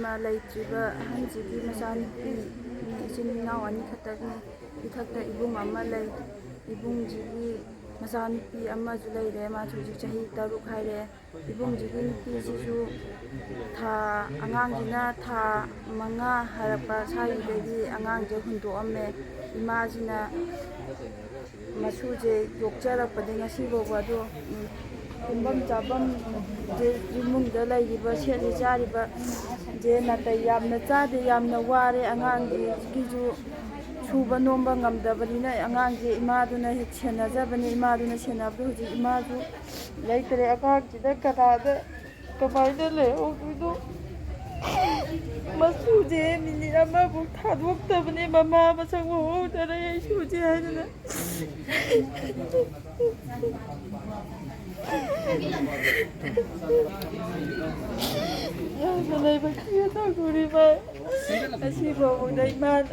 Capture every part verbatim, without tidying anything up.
ꯏꯃꯥ ꯂꯩꯇ꯭ꯔꯤꯕ ꯑꯍꯟꯁꯤꯒꯤ ꯃꯆꯥꯅꯨꯄꯤ, ꯏꯆꯤꯟ ꯏꯅꯥꯎ ꯑꯅꯤꯈꯛꯇꯅꯤ꯫ ꯏꯊꯛꯇ ꯏꯕꯨꯡ ꯑꯃ ꯂꯩ꯫ ꯏꯕꯨꯡꯁꯤꯒꯤ ꯃꯆꯥꯅꯨꯄꯤ ꯑꯃꯁꯨ ꯂꯩꯔꯦ꯫ ꯃꯥꯁꯨ ꯍꯧꯖꯤꯛ ꯆꯍꯤ ꯇꯔꯨꯛ ꯍꯥꯏꯔꯦ꯫ ꯏꯕꯨꯡꯁꯤꯒꯤ ꯅꯨꯄꯤꯁꯤꯁꯨ ꯊꯥ, ꯑꯉꯥꯡꯁꯤꯅ ꯊꯥ ꯃꯉꯥ ꯍꯥꯏꯔꯛꯄ ꯁ꯭ꯋꯥꯏꯗꯒꯤ ꯑꯉꯥꯡꯁꯦ ꯍꯨꯟꯗꯣꯛꯑꯝꯃꯦ꯫ ꯏꯃꯥꯁꯤꯅ ꯃꯁꯨꯁꯦ ꯌꯣꯛꯆꯔꯛꯄꯗꯒꯤ ꯉꯁꯤ ꯐꯥꯎꯕ ꯑꯗꯣ, ꯎꯝ, ꯇꯨꯝꯐꯝ ꯆꯥꯐꯝ, ꯏꯃꯨꯡꯗ ꯂꯩꯔꯤꯕ, ꯁꯦꯠꯂꯤ ꯆꯥꯔꯤꯕ ꯁꯦ ꯅꯥꯇꯩ ꯌꯥꯝꯅ ꯆꯥꯗꯦ, ꯌꯥꯝꯅ ꯋꯥꯔꯦ꯫ ꯑꯉꯥꯡꯁꯤꯒꯤꯁꯨ ꯁꯨꯕ ꯅꯣꯝꯕ ꯉꯝꯗꯕꯅꯤꯅ ꯑꯉꯥꯡꯁꯦ ꯏꯃꯥꯗꯨꯅ ꯍꯦꯛ ꯁꯦꯟꯅꯖꯕꯅꯤ꯫ ꯏꯃꯥꯗꯨꯅ ꯁꯦꯟꯅꯕꯗꯣ ꯍꯧꯖꯤꯛ ꯏꯃꯥꯁꯨ ꯂꯩꯇ꯭ꯔꯦ꯫ ꯑꯉꯥꯡꯁꯤꯅ ꯀꯅꯥꯗ ꯀꯃꯥꯏꯅ ꯂꯩꯍꯧꯗꯣꯏꯅꯣ? ꯃꯁꯨꯁꯦ ꯃꯤꯅꯤꯠ ꯑꯃꯐꯥꯎ ꯊꯥꯗꯣꯛꯇꯕꯅꯦ꯫ ꯃꯃꯥ ꯃꯁꯛ ꯎꯍꯧꯗꯔꯦ, ꯑꯩ ꯁꯨꯁꯦ ꯍꯥꯏꯗꯅ꯫ ꯌꯥꯝꯅ ꯂꯥꯏꯕꯛ ꯊꯤꯅ ꯇꯧꯗꯣꯔꯤꯕ꯫ ꯉꯁꯤ ꯐꯥꯎꯕꯗ ꯏꯃꯥꯅ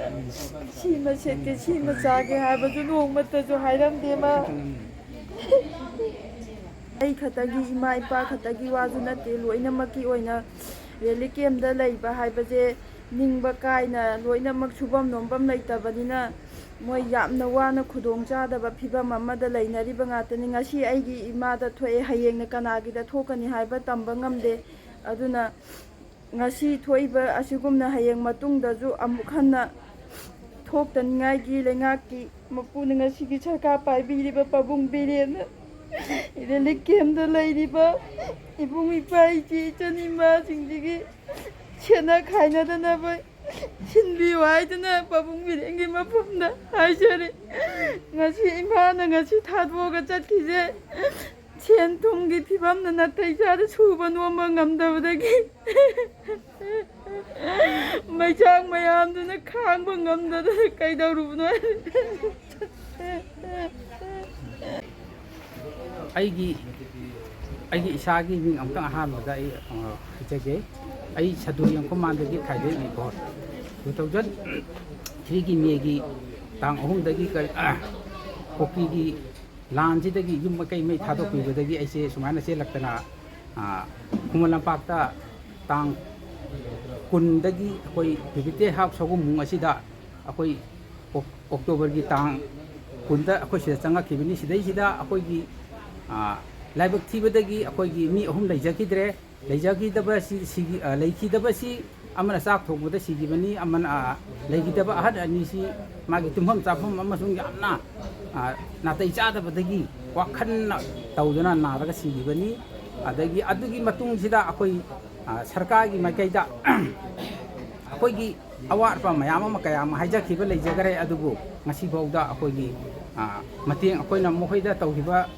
ꯁꯤꯃ ꯁꯦꯠꯀꯦ, ꯁꯤꯃ ꯆꯥꯒꯦ ꯍꯥꯏꯕꯁꯨ ꯅꯣꯡꯃꯇꯁꯨ ꯍꯥꯏꯔꯝꯗꯦ ꯃꯥ꯫ ꯑꯩ ꯈꯛꯇꯒꯤ, ꯏꯃꯥ ꯏꯄꯥ ꯈꯛꯇꯒꯤ ꯋꯥꯁꯨ ꯅꯠꯇꯦ, ꯂꯣꯏꯅꯃꯛꯀꯤ ꯑꯣꯏꯅ ꯔꯤꯂꯤꯐ ꯀꯦꯝꯗ ꯂꯩꯕ ꯍꯥꯏꯕꯁꯦ ꯅꯤꯡꯕ ꯀꯥꯏꯅ ꯂꯣꯏꯅꯃꯛ ꯁꯨꯐꯝ ꯅꯣꯝꯐꯝ ꯂꯩꯇꯕꯅꯤꯅ ꯃꯣꯏ ꯌꯥꯝꯅ ꯋꯥꯅ ꯈꯨꯗꯣꯡ ꯆꯥꯗꯕ ꯐꯤꯕꯝ ꯑꯃꯗ ꯂꯩꯅꯔꯤꯕ ꯉꯥꯛꯇꯅꯤ꯫ ꯉꯁꯤ ꯑꯩꯒꯤ ꯏꯃꯥꯗ ꯊꯣꯛꯑꯦ, ꯍꯌꯦꯡꯅ ꯀꯅꯥꯒꯤꯗ ꯊꯣꯛꯀꯅꯤ ꯍꯥꯏꯕ ꯇꯝꯕ ꯉꯝꯗꯦ꯫ ꯑꯗꯨꯅ ꯉꯁꯤ ꯊꯣꯛꯏꯕ ꯑꯁꯤꯒꯨꯝꯅ ꯍꯌꯦꯡ ꯃꯇꯨꯡꯗꯁꯨ ꯑꯃꯨꯛ ꯍꯟꯅ ꯊꯣꯛꯇꯅꯤꯡꯉꯥꯏꯒꯤ ꯂꯩꯉꯥꯛꯀꯤ ꯃꯄꯨꯅ ꯉꯁꯤꯒꯤ ꯁꯔꯀꯥꯔ ꯄꯥꯏꯕꯤꯔꯤꯕ ꯄꯥꯕꯨꯡ ꯕꯤꯔꯦꯟꯅ ꯔꯤꯂꯤꯐ ꯀꯦꯝꯗ ꯂꯩꯔꯤꯕ ꯏꯕꯨꯡ ꯏꯄꯥ, ꯏꯆꯦ ꯏꯆꯟ ꯏꯃꯥꯁꯤꯡꯁꯤꯒꯤ ꯁꯦꯠꯅ ꯈꯥꯏꯅꯗꯅꯕ ꯁꯤꯟꯕꯤꯌꯨ ꯍꯥꯏꯗꯨꯅ ꯄꯥꯕꯨꯡ ꯕꯤꯔꯦꯟꯒꯤ ꯃꯐꯝꯗ ꯍꯥꯏꯖꯔꯤ꯫ ꯉꯁꯤ ꯏꯃꯥꯅ ꯉꯁꯤ ꯊꯥꯗꯣꯛꯑꯒ ꯆꯠꯈꯤꯁꯦ ꯁꯦꯟ ꯊꯨꯝꯒꯤ ꯐꯤꯕꯝꯅ ꯅꯥꯇꯩ ꯆꯥꯗ ꯁꯨꯕ ꯅꯣꯝꯕ ꯉꯝꯗꯕꯗꯒꯤ ꯃꯩꯆꯥꯛ ꯃꯌꯥꯝꯗꯨꯅ ꯈꯥꯡꯕ ꯉꯝꯗꯗꯅ ꯀꯩꯗꯧꯔꯨꯕꯅꯣ? ꯑꯩꯒꯤ ꯑꯩꯒꯤ ꯏꯁꯥꯒꯤ ꯃꯤꯡ ꯑꯃꯨꯛꯇꯪ ꯑꯍꯥꯟꯕꯗ ꯑꯩ ꯍꯥꯏꯖꯒꯦ꯫ ꯑꯩ ꯁꯗꯨ ꯌꯦꯡꯈꯨꯃꯥꯟꯗꯒꯤ ꯈꯥꯏꯗꯦꯛ ꯅꯤꯀꯣ꯫ Two thousand three ꯒꯤ ꯃꯦꯒꯤ ꯇꯥꯡ ꯑꯍꯨꯝꯗꯒꯤ ꯀꯔꯤ ꯀꯨꯀꯤꯒꯤ ꯂꯥꯟꯁꯤꯗꯒꯤ ꯌꯨꯝ ꯃꯀꯩ ꯃꯩ ꯊꯥꯗꯣꯛꯄꯤꯕꯗꯒꯤ ꯑꯩꯁꯦ ꯁꯨꯃꯥꯏꯅ ꯆꯦꯜꯂꯛꯇꯅ ꯈꯨꯃꯟ ꯂꯝꯄꯥꯛꯇ ꯇꯥꯡ ꯀꯨꯟꯗꯒꯤ ꯑꯩꯈꯣꯏ ꯐꯤꯐꯇꯤ ꯍꯥꯎꯁ ꯁꯒꯣꯃꯨꯡ ꯑꯁꯤꯗ ꯑꯩꯈꯣꯏ ꯑꯣꯛ-, ꯑꯣꯛꯇꯣꯕꯔꯒꯤ ꯇꯥꯡ ꯀꯨꯟꯗ ꯑꯩꯈꯣꯏ ꯁꯤꯗ ꯆꯪꯉꯛꯈꯤꯕꯅꯤ꯫ ꯁꯤꯗꯩꯁꯤꯗ ꯑꯩꯈꯣꯏꯒꯤ, ꯑ, ꯂꯥꯏꯕꯛ ꯊꯤꯕꯗꯒꯤ ꯑꯩꯈꯣꯏꯒꯤ ꯃꯤ ꯑꯍꯨꯝ ꯂꯩꯖꯈꯤꯗ꯭ꯔꯦ꯫ ꯂꯩꯖꯈꯤꯗꯕꯁꯤ, ꯁꯤꯒꯤ, ꯑ, ꯂꯩꯈꯤꯗꯕꯁꯤ ꯑꯃꯅ ꯆꯥꯛ ꯊꯣꯡꯕꯗ ꯁꯤꯈꯤꯕꯅꯤ, ꯑꯃꯅ, ꯑ, ꯂꯩꯈꯤꯗꯕ ꯑꯍꯟ ꯑꯅꯤꯁꯤ ꯃꯥꯒꯤ ꯇꯨꯝꯐꯝ ꯆꯥꯐꯝ ꯑꯃꯁꯨꯡ ꯌꯥꯝꯅ, ꯑ, ꯅꯥꯇꯩ ꯆꯥꯗꯕꯗꯒꯤ ꯋꯥꯈꯜꯅ ꯇꯧꯗꯨꯅ ꯅꯥꯔꯒ ꯁꯤꯈꯤꯕꯅꯤ꯫ ꯑꯗꯒꯤ ꯑꯗꯨꯒꯤ ꯃꯇꯨꯡꯁꯤꯗ ꯑꯩꯈꯣꯏ, ꯑ, ꯁꯔꯀꯥꯔꯒꯤ ꯃꯥꯏꯀꯩꯗ ꯑꯩꯈꯣꯏꯒꯤ ꯑꯋꯥꯠ ꯑꯄꯥ ꯃꯌꯥꯝ ꯑꯃ, ꯀꯌꯥ ꯑꯃ ꯍꯥꯏꯖꯈꯤꯕ ꯂꯩꯖꯈꯔꯦ, ꯑꯗꯨꯕꯨ ꯉꯁꯤꯐꯥꯎꯗ ꯑꯩꯈꯣꯏꯒꯤ, ꯑ, ꯃꯇꯦꯡ, ꯑꯩꯈꯣꯏꯅ ꯃꯈꯣꯏꯗ ꯇꯧꯈꯤꯕ,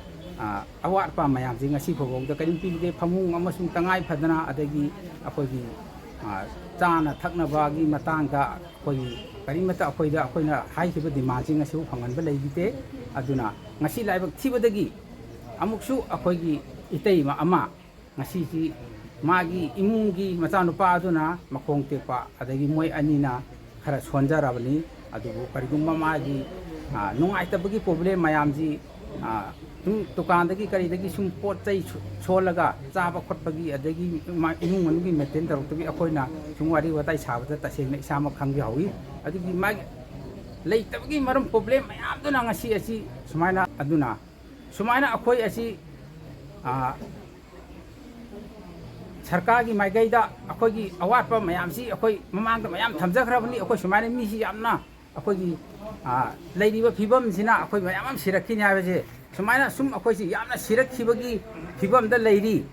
ꯑ, ꯑꯋꯥꯠ ꯑꯄꯥ ꯃꯌꯥꯝꯁꯤ ꯉꯁꯤ ꯐꯥꯎꯕꯗ ꯀꯔꯤꯝ ꯄꯤꯕꯤꯗꯦ꯫ ꯐꯃꯨꯡ ꯑꯃꯁꯨꯡ ꯇꯉꯥꯏ ꯐꯗꯅ, ꯑꯗꯒꯤ ꯑꯩꯈꯣꯏꯒꯤ, ꯑ, ꯆꯥꯅ ꯊꯛꯅꯕꯒꯤ ꯃꯇꯥꯡꯗ ꯑꯩꯈꯣꯏꯒꯤ ꯀꯔꯤꯃꯠꯇ ꯑꯩꯈꯣꯏꯗ, ꯑꯩꯈꯣꯏꯅ ꯍꯥꯏꯈꯤꯕ ꯗꯤꯃꯥꯟꯁꯤꯡ ꯑꯁꯤꯕꯨ ꯐꯪꯍꯟꯕ ꯂꯩꯈꯤꯗꯦ꯫ ꯑꯗꯨꯅ ꯉꯁꯤ ꯂꯥꯏꯕꯛ ꯊꯤꯕꯗꯒꯤ ꯑꯃꯨꯛꯁꯨ ꯑꯩꯈꯣꯏꯒꯤ ꯏꯇꯩꯃ ꯑꯃ ꯉꯁꯤꯁꯤ ꯃꯥꯒꯤ ꯏꯃꯨꯡꯒꯤ ꯃꯆꯥꯅꯨꯄꯥ ꯑꯗꯨꯅ ꯃꯈꯣꯡ ꯇꯦꯛꯄ, ꯑꯗꯒꯤ ꯃꯣꯏ ꯑꯅꯤꯅ ꯈꯔ ꯁꯣꯟꯖꯔꯕꯅꯤ꯫ ꯑꯗꯨꯕꯨ ꯀꯔꯤꯒꯨꯝꯕ ꯃꯥꯒꯤ, ꯑ, ꯅꯨꯡꯉꯥꯏꯇꯕꯒꯤ ꯄ꯭ꯔꯣꯕ꯭ꯂꯦꯝ ꯃꯌꯥꯝꯁꯤ, ꯑ, ꯁꯨꯝ ꯗꯨꯀꯥꯟꯗꯒꯤ ꯀꯔꯤꯗꯒꯤ ꯁꯨꯝ ꯄꯣꯠ ꯆꯩ ꯁꯨ-, ꯁꯣꯜꯂꯒ ꯆꯥꯕ ꯈꯣꯠꯄꯒꯤ, ꯑꯗꯒꯤ ꯃꯥ ꯏꯃꯨꯡ ꯃꯅꯨꯡꯒꯤ ꯃꯦꯟꯇꯦꯟ ꯇꯧꯔꯛꯇꯕꯒꯤ ꯑꯩꯈꯣꯏꯅ ꯁꯨꯝ ꯋꯥꯔꯤ ꯋꯥꯇꯥꯏ ꯁꯥꯕꯗ ꯇꯁꯦꯡꯅ ꯏꯁꯥꯃꯛ ꯈꯪꯖꯍꯧꯏ꯫ ꯑꯗꯨꯒꯤ ꯃꯥꯒꯤ ꯂꯩꯇꯕꯒꯤ ꯃꯔꯝ ꯄ꯭ꯔꯣꯕ꯭ꯂꯦꯝ ꯃꯌꯥꯝꯗꯨꯅ ꯉꯁꯤ ꯑꯁꯤ ꯁꯨꯃꯥꯏꯅ, ꯑꯗꯨꯅ ꯁꯨꯃꯥꯏꯅ ꯑꯩꯈꯣꯏ ꯑꯁꯤ, ꯑ, ꯁꯔꯀꯥꯔꯒꯤ ꯃꯥꯏꯀꯩꯗ ꯑꯩꯈꯣꯏꯒꯤ ꯑꯋꯥꯠꯄ ꯃꯌꯥꯝꯁꯤ ꯑꯩꯈꯣꯏ ꯃꯃꯥꯡꯗ ꯃꯌꯥꯝ ꯊꯝꯖꯈ꯭ꯔꯕꯅꯤ꯫ ꯑꯩꯈꯣꯏ ꯁꯨꯃꯥꯏꯅ ꯃꯤꯁꯤ ꯌꯥꯝꯅ ꯑꯩꯈꯣꯏꯒꯤ, ꯑ, ꯂꯩꯔꯤꯕ ꯐꯤꯕꯝꯁꯤꯅ ꯑꯩꯈꯣꯏ ꯃꯌꯥꯝ ꯑꯃ ꯁꯤꯔꯛꯈꯤꯅꯤ ꯍꯥꯏꯕꯁꯦ, ꯁꯨꯃꯥꯏꯅ ꯁꯨꯝ ꯑꯩꯈꯣꯏꯁꯤ ꯌꯥꯝꯅ ꯁꯤꯔꯛꯈꯤꯕꯒꯤ ꯐꯤꯕꯝꯗ ꯂꯩꯔꯤ,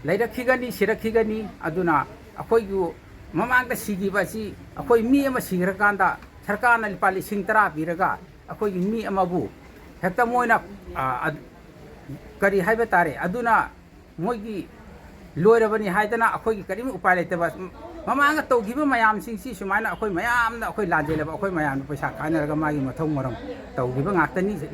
ꯂꯩꯔꯛꯈꯤꯒꯅꯤ, ꯁꯤꯔꯛꯈꯤꯒꯅꯤ꯫ ꯑꯗꯨꯅ ꯑꯩꯈꯣꯏꯒꯤ ꯃꯃꯥꯡꯗ ꯁꯤꯈꯤꯕ ꯑꯁꯤ ꯑꯩꯈꯣꯏ ꯃꯤ ꯑꯃ ꯁꯤꯈ꯭ꯔꯀꯥꯟꯗ ꯁꯔꯀꯥꯔꯅ ꯂꯨꯄꯥ ꯂꯤꯁꯤꯡ ꯇꯔꯥ ꯄꯤꯔꯒ ꯑꯩꯈꯣꯏꯒꯤ ꯃꯤ ꯑꯃꯕꯨ ꯍꯦꯛꯇ ꯃꯣꯏꯅ, ꯑ, ꯑ, ꯀꯔꯤ ꯍꯥꯏꯕ ꯇꯥꯔꯦ, ꯑꯗꯨꯅ ꯃꯣꯏꯒꯤ ꯂꯣꯏꯔꯕꯅꯤ ꯍꯥꯏꯗꯅ ꯑꯩꯈꯣꯏꯒꯤ ꯀꯔꯤꯝ ꯎꯄꯥꯏ ꯂꯩꯇꯕ, ꯃꯃꯥꯡꯗ ꯇꯧꯈꯤꯕ ꯃꯌꯥꯝꯁꯤꯡꯁꯤ ꯁꯨꯃꯥꯏꯅ ꯑꯩꯈꯣꯏ ꯃꯌꯥꯝꯅ ꯑꯩꯈꯣꯏ ꯂꯥꯟꯖꯦꯜꯂꯕ ꯑꯩꯈꯣꯏ ꯃꯌꯥꯝꯅ ꯄꯩꯁꯥ ꯈꯥꯏꯅꯔꯒ ꯃꯥꯒꯤ ꯃꯊꯧ ꯃꯔꯝ ꯇꯧꯈꯤꯕ ꯉꯥꯛꯇꯅꯤ꯫ ꯂꯤꯁꯤꯡ